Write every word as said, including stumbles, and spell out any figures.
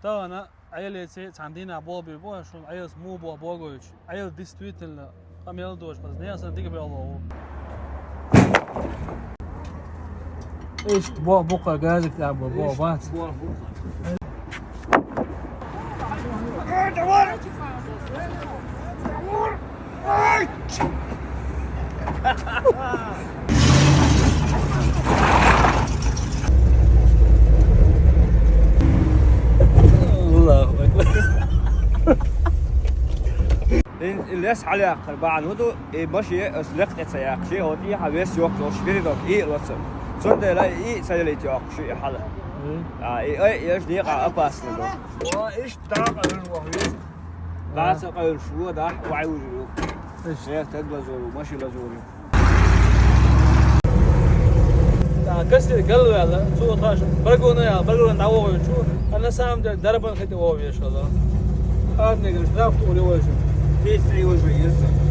Тахана Ӏелаца цхьан дийнахьа болх бе боху шуна, Ӏелас муха боху богойтуш. Ӏела действительно къамел доцуш хаза, нехан санна дика белла ву. Иштта боху букха газик тӀехь боху, боху бац. Аллаху акбар. И, и лес хьалаяккхар бахьана хӀун ду, и машен ас лекха тӀе ца яккхаш, и хӀун тӀехьа вес йоккхуш, передок и а лоцу. Цундела и а ца ялийта йоккхуш и хьала. Мгм. А, и ай, еш некъа опасный ду. О, иштта дакъа вуьжу ваху вес. Баца къевлаш ву, дахь вай вужу. Иштта. Э, таг лазору, машин лазору. ТӀаккха кассир галваьлла, цо тхаьш баргона ял, баргона дӀавогӀуьйту, а на самом деле дарбан хӀетӀе вогӀу веш хаза. Арнигаш драфт ури вайша. Тесте уже есть.